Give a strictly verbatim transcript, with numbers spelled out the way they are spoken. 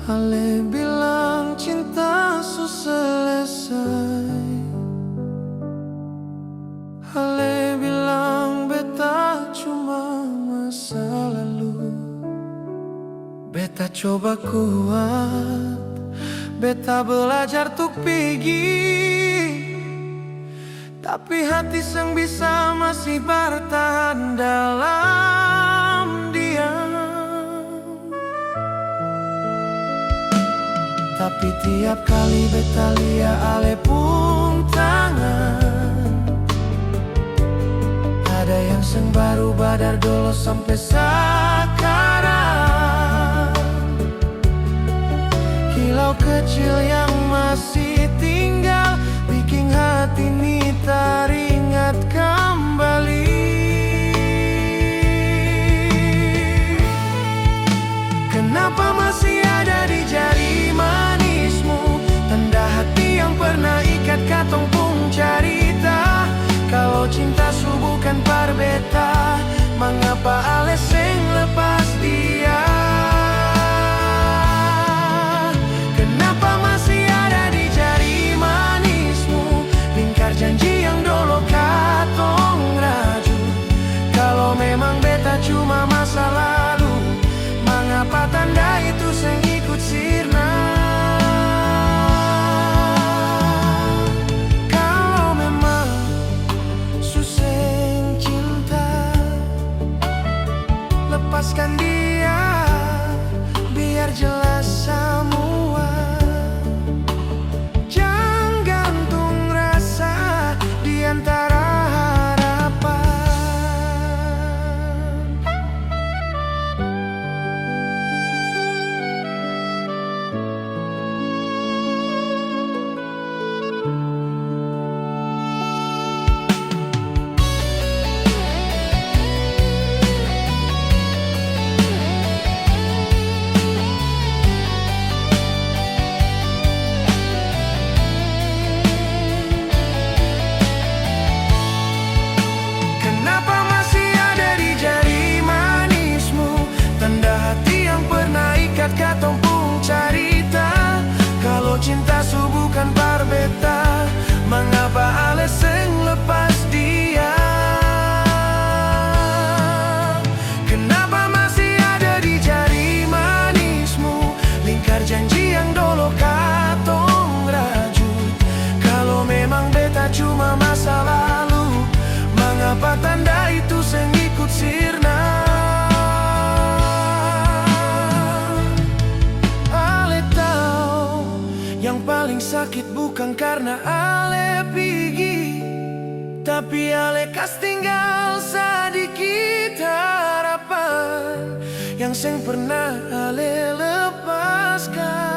Ale bilang cinta su selesai. Ale bilang beta cuma masa lalu. Beta coba kuat, beta belajar tuk pigi, tapi hati seng bisa masih bartahan dalam diam. Tapi tiap kali beta lia ale pung tangan, ada yang seng baruba dari dolo sampe sakarang. Kilau kecil yang masih tinggal biking hati ni taringat kembali. Kenapa masih ada di jari manismu tanda hati yang pernah ikat katong pung carita? Kalo cinta su bukan par beta, mangapa ale seng lepas dia? Kenapa masih ada di jari manismu lingkar janji yang dolo katong raju? Kalo memang beta cuma masa lalu, mangapa tanda itu seng ikut sirna? Kalo memang su seng cinta, lepaskan dia, biar jelas samua. Jang gantung rasa di antara harapan. Kenapa masih ada di jari manismu tanda hati yang pernah ikat katong pung carita? Kalo cinta su bukan par beta, mangapa ale seng lepas dia? Kenapa masih ada di jari manismu lingkar janji yang dolo katong rajut? Kalo memang beta cuma masa lalu, mangapa tanda itu seng ikut sirna? Ale tau, yang paling sakit bukan karna ale pigi, tapi ale kas tinggal sadikit harapan yang seng pernah ale lepaskan.